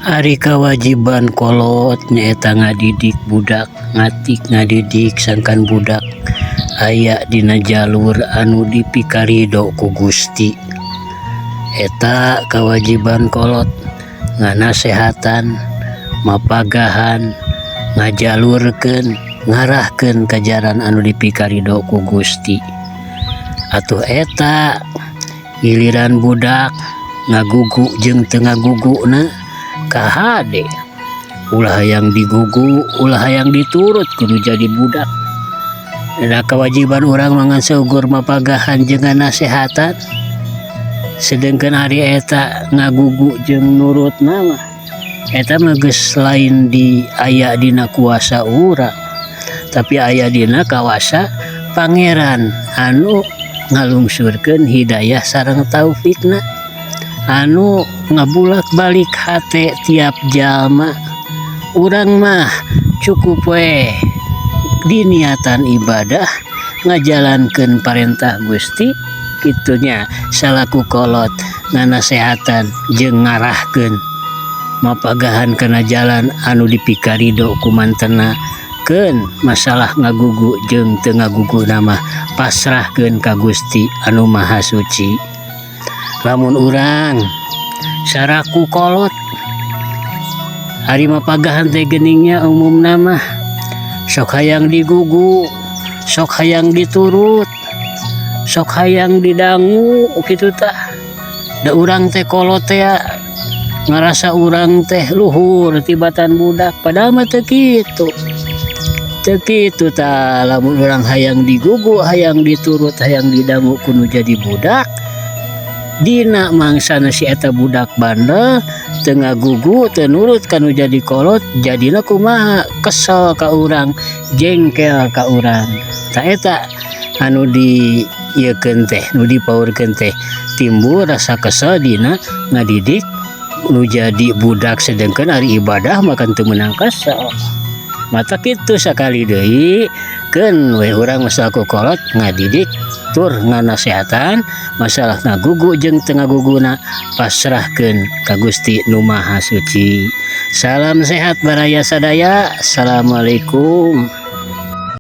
Ari kawajiban kolot nyaeta ngadidik budak, ngatik ngadidik sangkan budak aya dina jalur anu dipikarido ku Gusti. Eta kawajiban kolot nganasehatan, mapagahan, ngajalurkeun, ngarahkeun ka jalan anu dipikarido ku Gusti. Atuh eta giliran budak ngagugu jeung teu ngaguguna kahade, ulah hayang digugu, ulah hayang diturut kudu jadi budak. Da kewajiban urang mah ngan saukur mapagahan jeung nganasehatan, sedengkeun ari eta ngagugu jeung nurutna mah eta mah geus lain di aya dina kuasa urang, tapi aya dina kawasa Pangeran anu ngalungsurkeun hidayah sareng taufikna, anu ngabulak-balik hate tiap jalma. Urang mah cukup we diniatan ibadah, ngajalankeun parentah Gusti kitu nya, salaku kolot nganasehatan jeung ngarahkeun, mapagahan kana jalan anu dipikarido ku mantena. Keun masalah ngagugu jeung teu ngaguguna mah pasrahkeun ka Gusti anu Maha Suci. Lamun urang saraku kolot, ari mapagahan teh geningnya umumna mah sok hayang digugu, sok hayang diturut, sok hayang didangu kitu tah. Da urang teh kolot teh ngarasa urang teh luhur tibatan budak, padahal mah teu kitu. Teu kitu tah. Lamun urang hayang digugu, hayang diturut, hayang didangu kudu jadi budak, dina mangsana si eta budak bandel, teu ngagugu, teu nurut kanu jadi kolot, jadina kumaha? Kesel ka urang, jengkel ka urang. Tah, eta anu di ieukeun teh, nu dipaurkeun teh timbul rasa kesel dina ngadidik nu jadi budak, sedangkan ari ibadah mah kan teu meunang kesel. Mata kitu, sakali deui, keun we urang salaku kolot ngadidik tur nganasehatan. Masalah ngagugu jeung teu ngaguguna pasrahkeun ka Gusti Nu Maha Suci. Salam sehat baraya sadaya. Assalamualaikum.